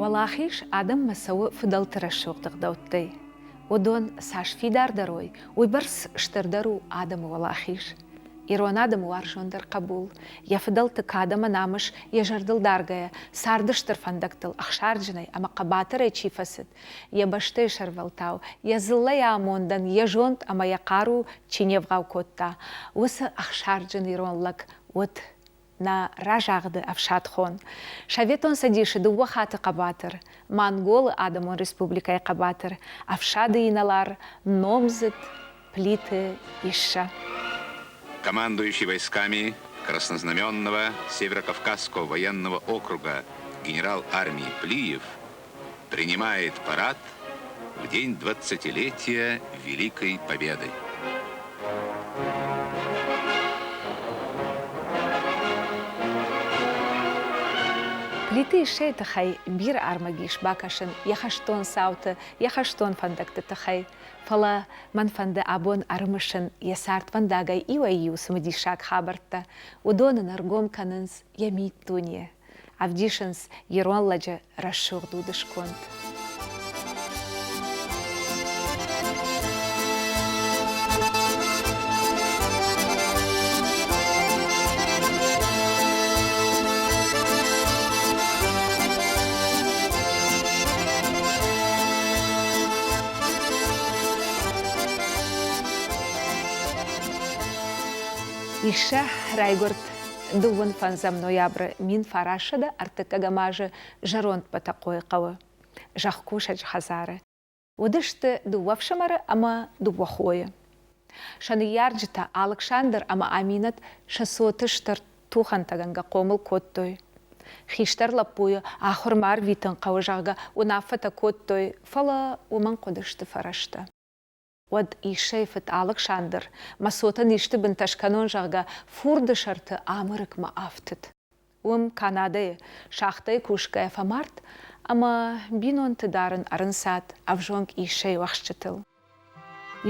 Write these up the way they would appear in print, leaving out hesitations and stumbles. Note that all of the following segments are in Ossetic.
Уӕлахиз адӕммӕ цӕуы фыдӕлты рӕсугъд ӕгъдӕуттӕй. Уыдон цас фидардӕр уой, уыйбӕрц стырдӕр у адӕмы уӕлахиз. Ирон адӕмы уарзондӕр хъӕбул, йӕ фыдӕлты кад ӕмӕ намыс йӕ зӕрдыл даргӕйӕ, царды стыр фӕндӕгтыл ӕхсарджынӕй ӕмӕ хъӕбатырӕй чи фӕцыд, йӕ бӕстӕйы сӕрвӕлтау, йӕ дзыллӕйы амондӕн йӕ зонд ӕмӕ йӕ хъару чи не вгъау кодта, уыцы ӕхсарджын ирон лӕг уыд нӕ разагъды ӕфсадхон, Советон Цӕдисы дыууӕ хатты хъӕбатыр, Монголы Адӕмон Республикӕйы хъӕбатыр, ӕфсады инӕлар, номдзыд Плиты Иссӕ. Командующий войсками Краснознаменного Северокавказского военного округа генерал армии Плиев принимает парад в день 20-летия Великой Победы. Плиты Иссӕйы тыххӕй бирӕ ӕрмӕг ис бакӕсын йӕ хӕстон цауты, йӕ хӕстон фӕндӕгты тыххӕй. Фӕлӕ мӕн фӕнды абон ӕрымысын йӕ цардвӕндагӕй иуӕй-иу цымыдисаг хабӕрттӕ. Уыдон ын ӕргом кӕнынц йӕ миддуне, ӕвдисынц ирон лӕджы рӕсугъд удысконд. Иссӕ райгуырд дыууын фӕндзӕм ноябры 1900 ӕртыккӕгӕм азы зӕронд Бӕтӕхъойы хъӕуы, зӕхкусӕджы хӕдзары. Уыдысты дыууӕ фсымӕры ӕмӕ дыууӕ хойы. Сӕ ныййарджытӕ Алыксандр ӕмӕ Аминӕт сӕ цоты стыр тухӕнтӕгӕнгӕ хъомыл кодтой. Хистӕр лӕппуйы ахуырмӕ арвитын хъӕуы, зӕгъгӕ, уынаффӕтӕ кодтой, фӕлӕ уымӕн хъуыдысты фӕрӕзтӕ. Уӕд Иссӕйы фыд Алыксандр, мӕ цотӕн исты бынтӕ скӕнон, зӕгъгӕ, фурды сӕрты Амырыкмӕ афтыд. Уым, Канадӕйы, шахтӕйы кусгӕйӕ фӕмард ӕмӕ бинонты дарын ӕрынцад ӕвзонг Иссӕйы уӕхсчытыл.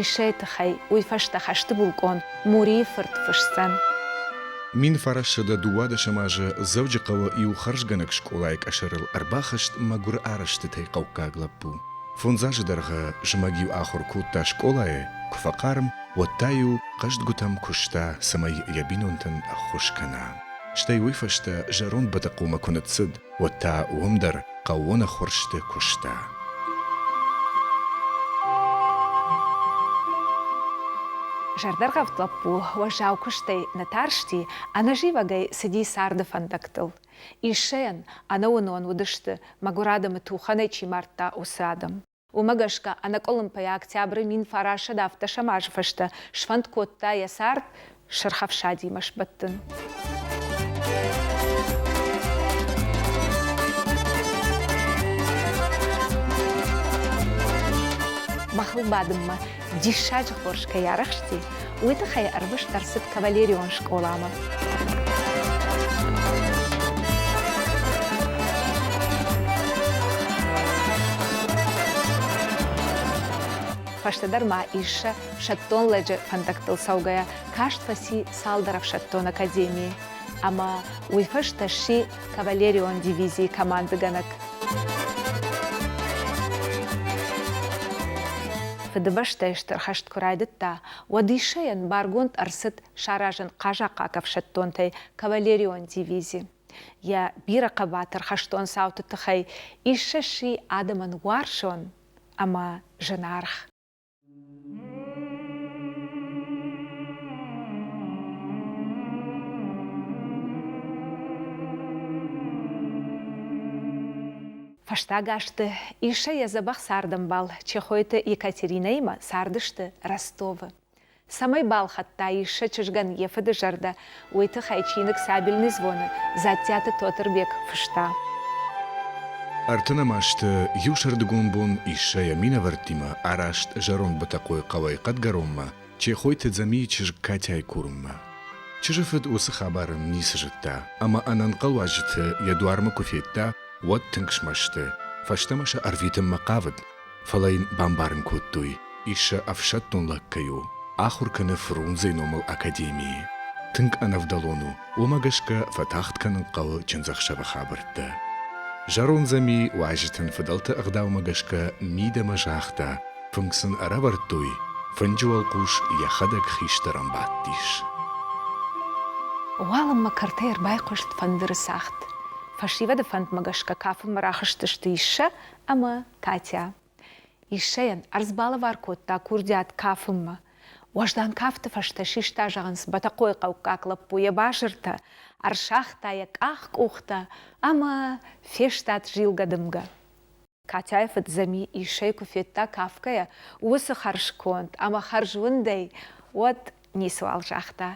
Иссӕйы тыххӕй уый фӕстӕ хӕсты булкъон Мурийы фырт фысдзӕн. 1912 азы Дзӕуджыхъӕуы иу хӕрзгӕнӕг скъолайы къӕсӕрыл ӕрбахызт мӕгуыр арӕзтытӕй хъӕуккаг лӕппу. Фондз азы дӕргъы зымӕг-иу ахуыр кодта скъолайы, куы фӕхъарм, уӕд та-иу хъӕздгуытӕм куыста, цӕмӕй йӕ бинонтӕн ӕххуыс кӕна. Стӕй уый фӕстӕ зӕронд Бӕтӕхъомӕ куы ныццыд, уӕд та уым дӕр хъӕууон ӕххуырсты куыста. Зӕрдӕргъӕвд лӕппу уӕззау куыстӕй нӕ тарсти, ӕнӕзивӕгӕй цыди царды фӕндӕгтыл. Иссӕйӕн ӕнӕуынон уыдысты, мӕгуыр адӕмы тухӕнӕй чи мардта, уыцы адӕм. Уымӕ гӕсгӕ ӕнӕкъуылымпыйӕ октябры 1917 азы фӕстӕ сфӕнд кодта йӕ цард Сырх Ӕфсадимӕ сбӕттын. Бӕхыл бадынмӕ диссаджы хорз кӕй арӕхсти, уый тыххӕй ӕрвыст ӕрцыд кавалерион скъоламӕ. Фӕстӕдӕр ма Иссӕ ӕфсӕддон лӕджы фӕндӕгтыл цӕугӕйӕ каст фӕци цалдӕр ӕфсӕддон академийы ӕмӕ уый фӕстӕ сси кавалерион дивизийы командыгӕнӕг. Фыдыбӕстӕйы Стыр хӕст куы райдыдта, уӕд Иссӕйӕн баргонд ӕрцыд саразын хъазахъхъаг ӕфсӕддонтӕй кавалерион дивизи. Йӕ бирӕ хъӕбатыр хӕстон цауты тыххӕй Иссӕ сси адӕмӕн уарзон ӕмӕ зынаргъ. Фӕстаг азты Иссӕ йӕ дзӕбӕх цардӕмбал Чехойты Екатеринӕимӕ цардысты Ростовы. Цӕмӕй балхӕдта Иссӕ чызгӕн йӕ фыды зӕрдӕ, уый тыххӕй чиныг «Сабельный звон»-ы Дзаттиаты Тотырбег фыста. Ӕртынӕм азты иу сӕрдыгон бон Иссӕ йӕ минӕвӕрттимӕ араст зӕронд Бӕтӕхъойы хъӕуӕй Хъӕдгӕронмӕ Чехойты Дзӕмийы чызг Катяйы курынмӕ. Чызджы фыд уыцы хабарӕн ницы зыдта ӕмӕ ӕнӕнхъӕлуазджыты йӕ дуармӕ куы федта, уӕд тынг смӕсты, фӕстӕмӕ сӕ ӕрвитынмӕ хъавыд, фӕлӕ йын бамбарын кодтой, Иссӕ ӕфсӕддон лӕг кӕй у, ахуыр кӕны Фрунзейы номыл академийы. Тынг ӕнӕвдӕлон у, уымӕ гӕсгӕ фӕтагъд кӕнын хъӕуы чындзӕхсӕвы хабӕрттӕ. Зӕронд Дзӕми уазджытӕн фыдӕлты ӕгъдаумӕ гӕсгӕ мидӕмӕ загъта, фынг сын ӕрӕвӕрдтой, фынджы уӕлхъус йӕхӕдӕг хистӕрӕн бадтис. Уалынмӕ кӕртӕй ӕрбайхъуыст фӕндыры цагъд. Фӕсивӕды фӕндмӕ гӕсгӕ кафынмӕ рахызтысты Иссӕ ӕмӕ Катя. Иссӕйӕн ӕрдз балӕвар кодта курдиат кафынмӕ. Уӕздан кафты фӕстӕ систа, зӕгъынц, Бӕтӕхъойыхъӕуккаг лӕппу йӕ базыртӕ, ӕрсагъта йӕ къах-къухтӕ ӕмӕ фестад зилгӕ-дымгӕ. Катяйы фыд Зами Иссӕйы куы федта кафгӕйӕ, уыцы хӕрзконд ӕмӕ хӕрзуындӕй, уӕд ницыуал загъта,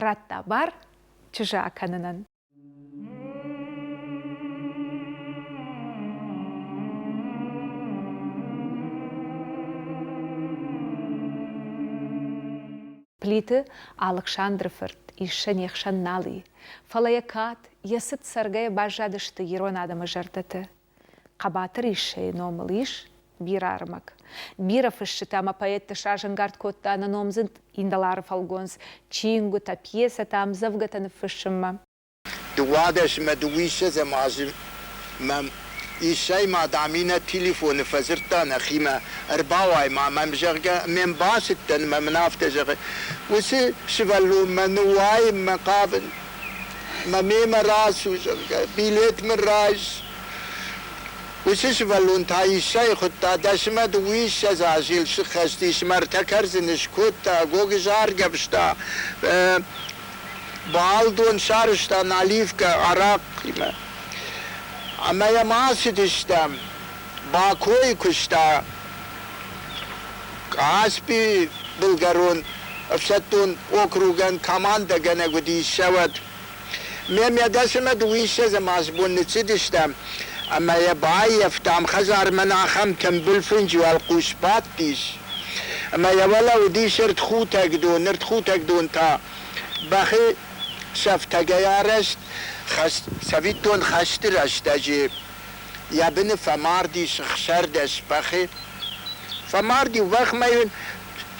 радта бар чызджы акӕнынӕн. Плиты Алыксандры фырт Иссӕ не хсӕн нал и, фӕлӕ йӕ кад, йӕ цыт цӕргӕйӕ баззадысты ирон адӕмы зӕрдӕты. Хъӕбатыр Иссӕйы номыл ис бирӕ ӕрмӕг. Бирӕ фысджытӕ ӕмӕ поэтты сразӕнгард кодта нӕ номдзыд инӕлары фӕлгонц чингуытӕ, пьесӕтӕ, ӕмдзӕвгӕтӕ ныффыссынмӕ. Дыууадӕсмӕ дыууиссӕдзӕм азы мӕм Иссӕй мад Аминӕ телефоны фӕдзырдта нӕхимӕ, ӕрбауай-ма мӕм, зӕгъгӕ, ме мбацыдтӕн ӕмӕ мын афтӕ зӕгъы, уыцы сывӕллонмӕ ныууайынмӕ хъавын, мӕ мемӕ рацу, зӕгъгӕ, билет мын райс. Уыцы сывӕллон та Иссӕйы хуыдта, дӕсмӕ дыууиссӕдз азы йыл сыххӕст ис, мӕ ӕртӕ кӕрдзыны скодта, гогыз аргӕвста, Балдон сарӕзта наливкӕ арахъхъимӕ. Ӕмӕ йӕм ацыдыстӕм. Бакойы куыста Къаспийы былгӕрон ӕфсӕддон округӕн командӕгӕнӕг уыди ссӕуӕд. Ме мӕ дыууиссӕдзӕм азы бон ныццыдыстӕм ӕмӕ йӕ баййӕфтам, хӕдзармӕ нӕ ахӕм тымбыл фынджы уӕлхъус бадтис. Ӕмӕ йӕ уӕлӕ уыдис ӕртхутӕгдон, ӕртхутӕгдон та бӕхы сӕфтӕгӕй арӕзт, цӕвиттон хӕсты рӕстӕджы йӕ быны фӕмардис 16 бӕхы. Фӕмард-иу бӕхмӕ йын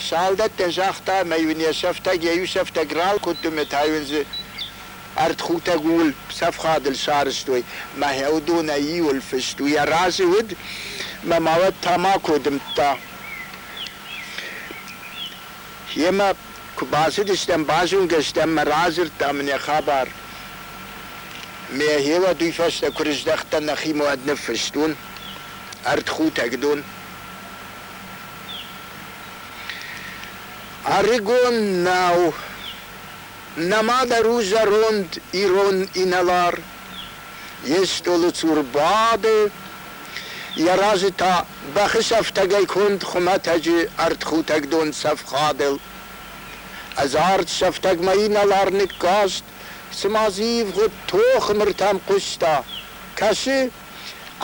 салдӕттӕн загъта ӕмӕ йын йӕ сӕфтӕг, йӕ иу сӕфтӕг ралкодтой ӕмӕ та йын дзы ӕртхутӕг ууыл цӕфхадыл сарӕзтой. Мӕ уыдонӕй иуыл фыст у, йӕ разы уыд, мӕ ма уӕд тамако дымдта. Йемӕ куы бацыдыстӕм, базонгӕ стӕм, мӕ радзырдта мын йӕ хабар. Ме гъеуӕд уый фӕстӕ куы рыздӕхтӕн нӕхимӕ, уӕд ныффыстон ӕртхутӕгдон. Ӕрыгон нӕу, нӕма дӕр у зӕронд ирон инӕлар. Йе стъолы цур бады, йӕ разы та бӕхы сӕфтӕгӕй конд хуымӕтӕджы ӕртхутӕгдон цӕфхадыл. Ӕдзард сӕфтӕгмӕ инӕлар ныккаст, цыма дзы ивгъуыд тохы мыртӕм хъуыста. Кӕсы,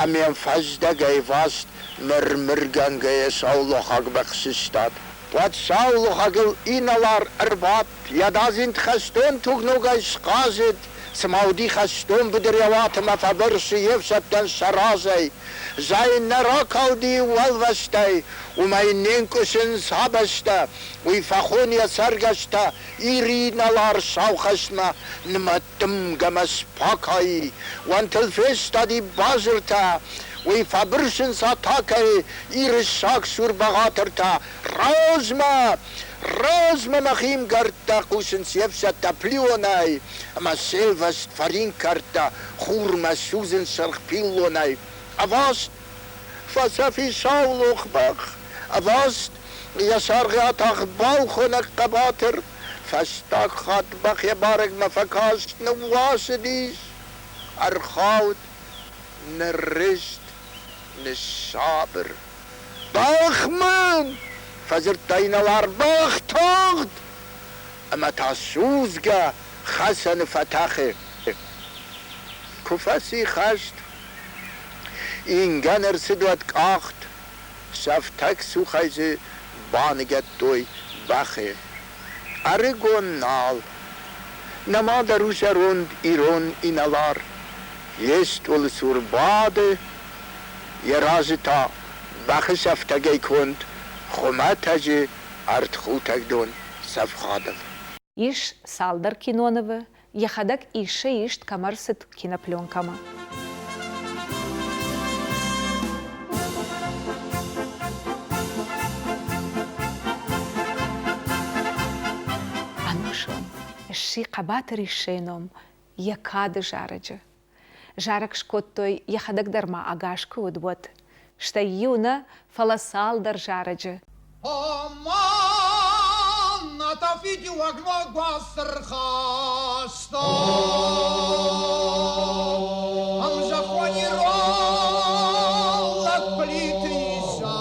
ӕмӕ йӕм фӕздӕгӕй васт мыр-мыргӕнгӕйӕ саулохаг бӕх сыстад. Уӕд саулохагыл инӕлар ӕрбадт, йӕ дадзинт хӕстон туг ногӕй схъазыд, цыма уыди хӕстон быдыр йӕ уатмӕ фӕбырсы йе фсӕдтӕн сӕ разӕй. Зӕй нӕ ракалди уӕлвӕзтӕй, уымӕй не нкъуысынц абӕстӕ, уый фӕхон йӕ цӕргӕстӕ Иры инӕлар сау хӕстмӕ нымӕт-дымгӕмӕ спакай, уӕнтыл фестади базыртӕ, уый фӕбырсынц атакӕйы Иры сагсур бӕгъатыртӕ. Размӕ! Размӕ мӕхи мгӕрттӕ хъусынц йе фсӕдтӕ плионӕй, ӕмӕ се лвӕст фӕринк-кӕрдтӕ хурмӕ судзынц сырх пиллонӕй. Ӕваст фӕцӕф и саулох бӕх, ӕваст йӕ саргъы атахт балхонӕг хъӕбатыр. Фӕстаг хатт бӕх йӕ барӕгмӕ фӕкаст, ныууасыдис, ӕрхауд, ныррызт, ныссабыр. Бӕх мын! фӕдзырдта инӕлар. Бӕх тагъд! Ӕмӕ та судзгӕ хӕцӕны фӕтӕхы. Куы фӕци хӕст, ингӕн ӕрцыд уӕд къахт, сӕфтӕг цухӕй дзы баныгӕдтой бӕхы. Ӕрыгон нал, нӕма дӕр у зӕронд ирон инӕлар. Йе стъолы цур бады, йӕ разы та бӕхы сӕфтӕгӕй конд хуымӕтӕджы ӕртхутӕгдон цӕфхадыл. Ис цалдӕр кинонывы, йӕхӕдӕг исы ист кӕм ӕрцыд кинопленкӕмӕ. Сси хъӕбатыр Иссӕйы ном йӕ кады зарӕджы. Зарӕг скодтой, йӕхӕдӕг дӕр ма ӕгас куы уыд, уӕд. Стӕй иу нӕ, фӕлӕ цалдӕр зарӕджы. Оман та фидиуӕг ног уац ӕрхаста. Ӕмзӕххон ирон лӕг Плиты Иссӕ.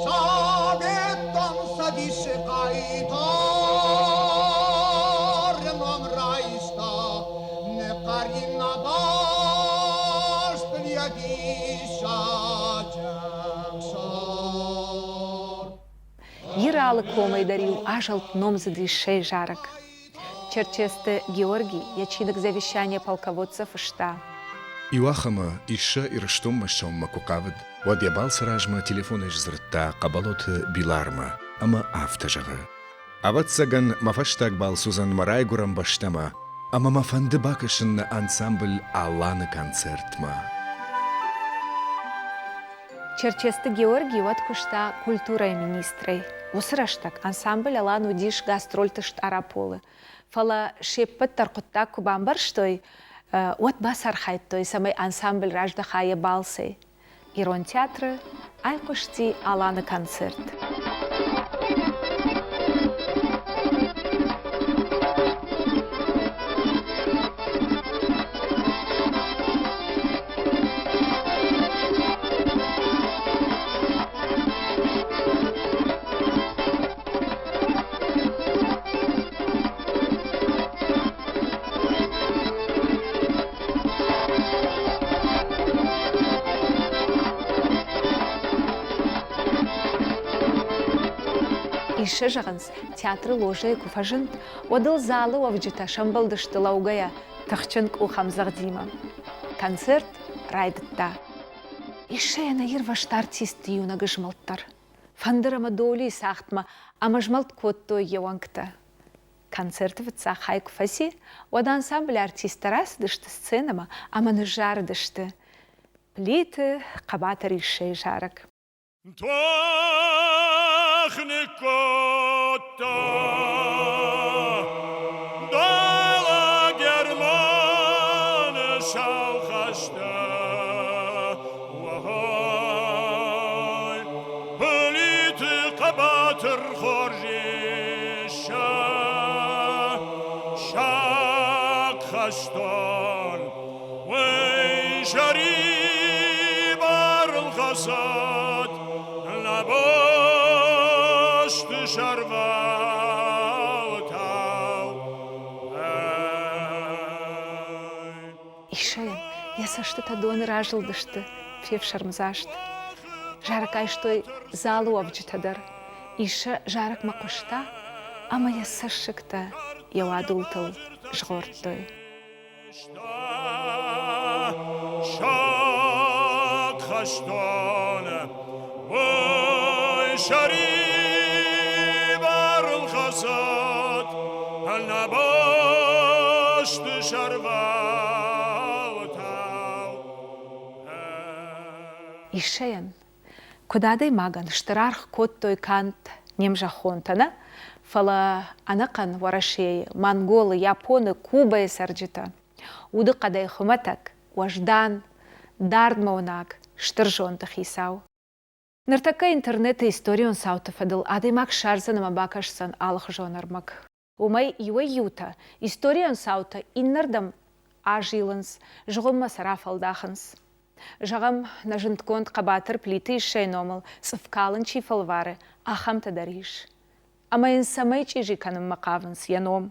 Советон Цӕдисы хъайтары ном райста Нхъарина баст диссаджы ӕхсар. Иралы комӕй дӕр-иу азӕлд номдзыд Иссӕйы зарӕг. Черчесты Георгий йӕ чиныг «Завещание полководца» фыста. Иуахӕмы Иссӕ Ирыстонмӕ ссӕуынмӕ куы хъавыд, уӕд йӕ балцы размӕ телефонӕй сдзырдта Хъӕбӕлоты Билармӕ ӕмӕ афтӕ зӕгъы: Ӕвӕццӕгӕн, мӕ фӕстаг балц уыдзӕн мӕ райгуырӕн бӕстӕмӕ, ӕмӕ мӕ фӕнды бакӕсын нӕ ансамбль «Алан»-ы концертмӕ. Черчесты Георгий уӕд куыста культурӕйы министрӕй. Уыцы рӕстӕг ансамбль «Алан» уыдис гастрольты Стъараполы. Фӕлӕ се ппӕт дӕр хъуыддаг куы бамбӕрстой, уӕд бацархайдтой, цӕмӕй ансамбль раздӕха йӕ балцӕй. Ирон театры айхъуысти Аланы концерт. Иссӕ зӕгъынц, театры ложӕйы куы фӕзынд, уӕд ыл залы уӕвджытӕ сӕмбӕлдысты лӕугӕйӕ тыхджын къухӕмдзӕгъдимӕ. Концерт райдыдта. Иссӕйӕ нӕ ирвӕзт артистты иунӕг змӕлд дӕр. Фӕндыр ӕмӕ долийы цагъдмӕ ӕмӕзмӕлд кодтой йе уӕнгтӕ. Концерты фыццаг хай куы фӕци, уӕд ансамблы артисттӕ рацыдысты сценӕмӕ ӕмӕ ныззарыдысты Плиты хъӕбатыр Иссӕйы зарӕг. Тох ныккодта дӕлӕ Германы сау хӕстӕ. Уӕй, Плиты хъӕбатыр хорз Иссӕ, сахъ хӕстон, Уый сӕрибарыл хӕцӕд нӕ бӕсты сӕрвӕлтау. Исайӕн йӕ цӕстытӕ доны разылдысты, фефсӕрмдзаст. Зарӕг айстой залы уӕвджытӕ дӕр. Иссӕ зарӕгмӕ хъуыста ӕмӕ йӕ цӕссыгтӕ йӕ уадултыл згъордтой. Саг хӕстон, уый сӕрибарыл хӕцӕд, нӕ бӕсты сӕрвӕлтау. Иссӕйӕн, куыд адӕймагӕн стыр аргъ кодтой канд не мзӕххонтӕ нӕ, фӕлӕ ӕнӕхъӕн Уӕрӕсейы, Монголы, Японы, Кубӕйы цӕрджытӕ. Удыхъӕдӕй хуымӕтӕг, уӕздан, дардмӕуынаг, стыр зонды хицау. Ныртӕккӕ интернеты историон цауты фӕдыл адӕймаг ссардзӕн ӕмӕ бакӕсдзӕн алыхуызон ӕрмӕг. Уымӕй иуӕй-иутӕ историон цаутӕ иннӕрдӕм азилынц, зыгъуыммӕ сӕ рафӕлдахынц. Зӕгъӕм, нӕ зындгонд хъӕбатыр Плиты Иссӕйы номыл цъыф калын чи фӕлвары, ахӕмтӕ дӕр ис. Ӕмӕ йын цӕмӕй чъизи кӕнынмӕ хъавынц йӕ ном?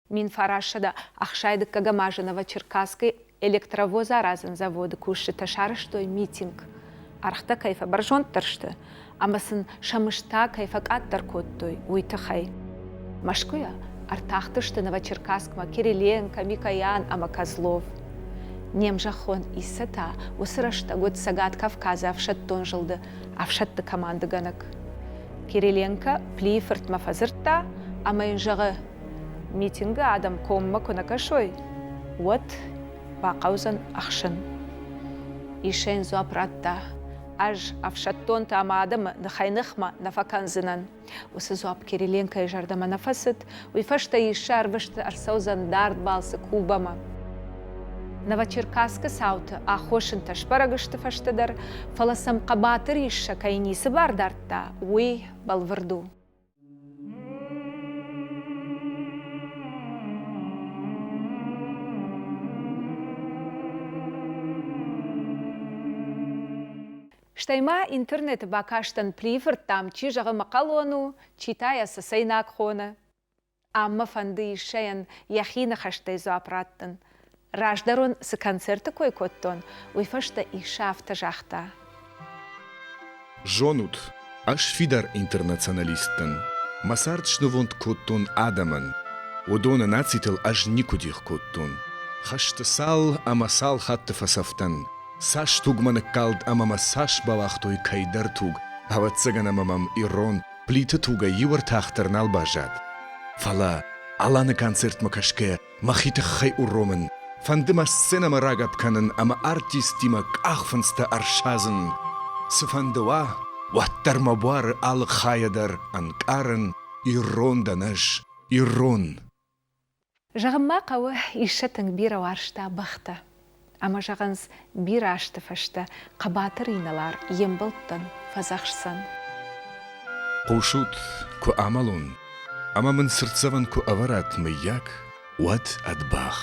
1960 азы Новочеркасскы электровоз аразӕн заводы кусджытӕ сарӕзтой митинг. Ӕргътӕ кӕй фӕбӕрзонддӕр сты ӕмӕ сын сӕ мызтӕ кӕй фӕкъаддӕр кодтой, уый тыххӕй. Мӕскуыйӕ ӕртахтысты Новочеркасскмӕ Кириленко, Микоян ӕмӕ Козлов. Не мзӕххон Иссӕ та уыцы рӕстӕг уыд Цӕгат Кавказы ӕфсӕддон зылды ӕфсӕдты командыгӕнӕг. Кириленко Плийы фыртмӕ фӕдзырдта ӕмӕ йын зӕгъы, митингы адӕм коммӕ куы нӕ кӕсой, уӕд бахъӕудзӕн ӕхсын. Иссӕ йын дзуапп радта. Ӕз ӕфсӕддонтӕ ӕмӕ адӕмы ныхӕй-ныхмӕ нӕ фӕкӕндзынӕн. Уыцы дзуапп Кириленкойы зӕрдӕмӕ нӕ фӕцыд, уый фӕстӕ Иссӕ ӕрвыст ӕрцӕудзӕн дард балцы Кубӕмӕ. Новочеркасскы цауты аххосынтӕ сбӕрӕг сты фӕстӕдӕр, фӕлӕ сӕм хъӕбатыр Иссӕ кӕй ницы бар дардта, уый бӕлвырд у. Стӕй ма интернеты бакастӕн Плийы фырттӕм чи зӕгъы мӕхъӕлон у, чи та йӕ цӕцӕйнаг хоны. Ам мӕ фӕнды Иссӕйӕн йӕхи ныхӕстӕй дзуапп раттын. Раздӕрон цы концерты кой кодтон, уый фӕстӕ Иссӕ афтӕ загъта. Зонут, ӕз фидар интернационалист дӕн. Мӕ цард снывонд кодтон адӕмӕн. Уыдоны нацитыл ӕз никуы дих кодтон. Хӕсты цал ӕмӕ цал хатты фӕцӕфтӕн, цас туг мӕ ныккалд ӕмӕ мӕ цас бауагътой кӕйдӕр туг, ӕвӕццӕгӕн ӕмӕ мӕм ирон Плиты тугӕй иу ӕртах дӕр нал баззад. Фӕлӕ Аланы концертмӕ кӕсгӕйӕ мӕхи тыххӕй уромын, фӕнды мӕ сценӕмӕ рагӕпп кӕнын ӕмӕ артисттимӕ къахфындзтӕ ӕрсадзын. Цыфӕнды уа, уӕддӕр мӕ буары алы хайӕ дӕр ӕнкъарын, ирон дӕн ӕз, ирон. Зӕгъын ма хъӕуы, Иссӕ тынг бирӕ уарзта бӕхтӕ. Ӕмӕ зӕгъынц, бирӕ азты фӕстӕ хъӕбатыр инӕлар йе мбӕлттӕн фӕдзӕхсдзӕн. Хъусут, куы амӕлон, ӕмӕ мын цыртдзӕвӕн куы ӕвӕрат, мыййаг, уӕд ӕд бӕх.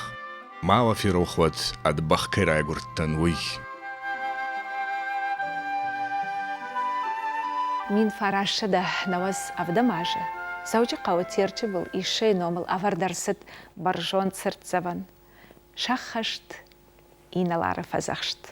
Ма уӕ ферох уӕд, ӕд бӕх кӕй райгуырдтӕн, уый. 1997 азы Дзӕуджыхъӕуы Терчы был Иссӕйы номыл ӕвӕрд ӕрцыд бӕрзонд цыртдзӕвӕн. Сӕххӕст инӕлары фӕдзӕхст.